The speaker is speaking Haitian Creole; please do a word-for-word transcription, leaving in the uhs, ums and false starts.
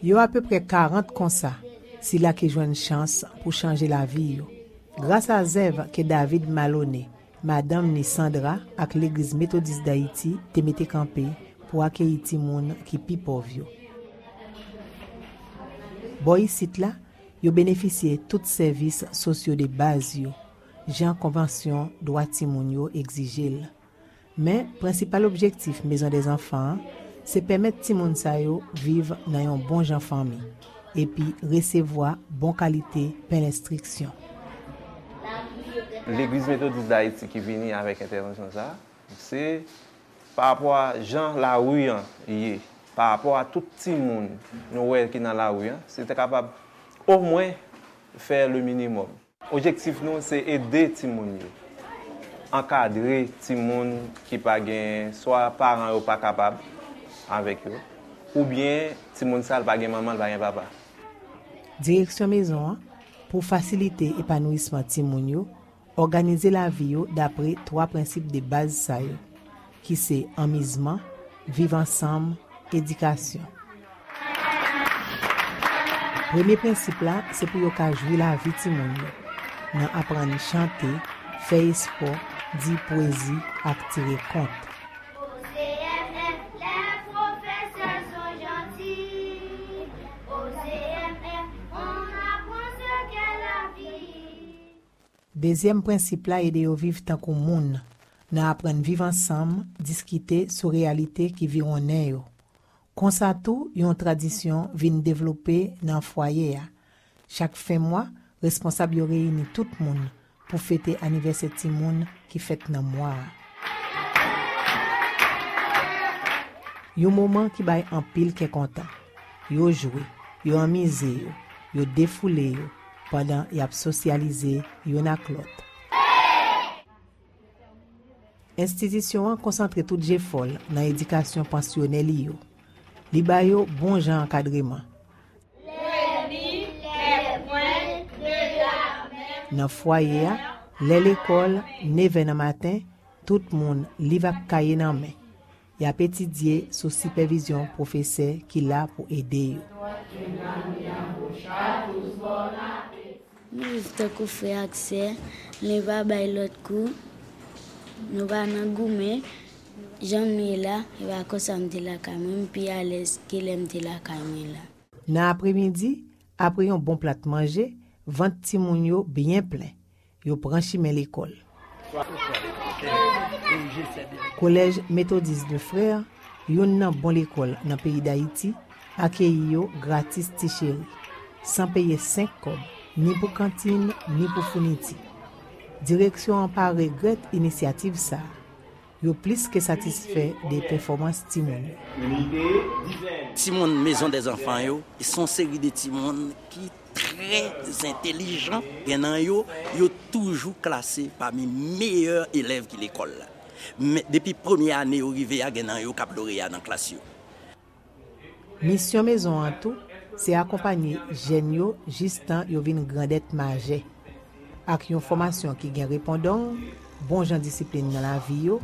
Yo apeprè karant konsa, sila ki jwenn chans pou chanje lavi yo. Gras a zèv ke David Malone, madanm ni Sandra ak Legliz Metodis Dayiti te mete kanpe pou akeyi timoun ki pi pòv yo. Bò isit la, yo benefisye tout sèvis sosyo de baz yo, jan konvansyon dwa timoun yo egzije l. Men, prensipal objektif Maison des Enfants an, se pèmèt timoun sa yo viv nan yon bon jan fanmi, epi resevwa bon kalite pen lenstriksyon. Legliz Metodis Dayiti ki vini avèk entèvansyon sa a, se pa rapò a jan lari an ye, pa rapò a tout timoun nou wè ki nan lari an, se te kapab omwen fè le minimòm. Objektif nou se ede timoun yo, ankadre timoun ki pa gen, swa paran yo pa kapab avèk yo, oubyen timoun sa l pa gen manman, l pa gen papa. Direksyon mezon an, pou fasilite epanouisman timoun yo, òganize lavi yo dapre twa prensip de baz sa yo, ki se anmizman, viv ansanm, edikasyon. Premye prensip la se pou yo ka jwi lavi timoun yo, nan aprann chante, fè espò, di pwezi ak tire kont. Dezyèm prensip la ede yo viv tankou moun, nan aprann viv ansanm, diskite sou reyalite ki viwonnen yo. Konsa tou, yon tradisyon vin devlope nan fwaye a. Chak fen mwa, responsab yo reyini tout moun pou fete anivèsè timoun ki fèt nan mwa a. Yon moman ki bay anpil kè kontan. Yo jwe, yo anmize yo, yo defoule yo pandan y ap sosyalize youn ak lòt. Enstitisyon an konsantre tout jefò l nan edikasyon pansyonè li yo. Li ba yo bon jan ankadreman. Nan fwaye a, lè lekòl, nevè nan maten, tout moun liv ak kaye nan men. Y ap etidye sou sipèvizyon pwofesè ki la pou ede yo. Nou viv tankou frè ak sè, nou pa bay lòt kou, nou pa nan goumen. Jan m ye la, e pa konsa m te lakay mwen, m pi alèz ke lè m te lakay mwen la. Nan apremidi, apre yon bon plat manje, vant timoun yo byen plen. Yo pran chimen lekòl. Kolèj Metodis de Frè, youn nan bon lekòl nan peyi Dayiti, akeyi yo gratis ti cheri, san peye senk kòb, ni pou kantin, ni pou founiti. Direksyon an pa regrèt inisyativ sa a. Yo plis ke satisfè de pèfòmans timoun yo. Timoun Maison des Enfants yo, se yon seri de timoun ki trè entelijan. Gen nan yo, yo toujou klase pami meyè elèv ki lekòl la. Men, depi premye ane yo rive a, gen nan yo k ap loreya nan klas yo. Misyon mezon an tou, se akonpanye jèn yo jistan yo vin grandèt majè. Ak yon fòmasyon ki gen repondong, bon jan disiplin nan lavi yo,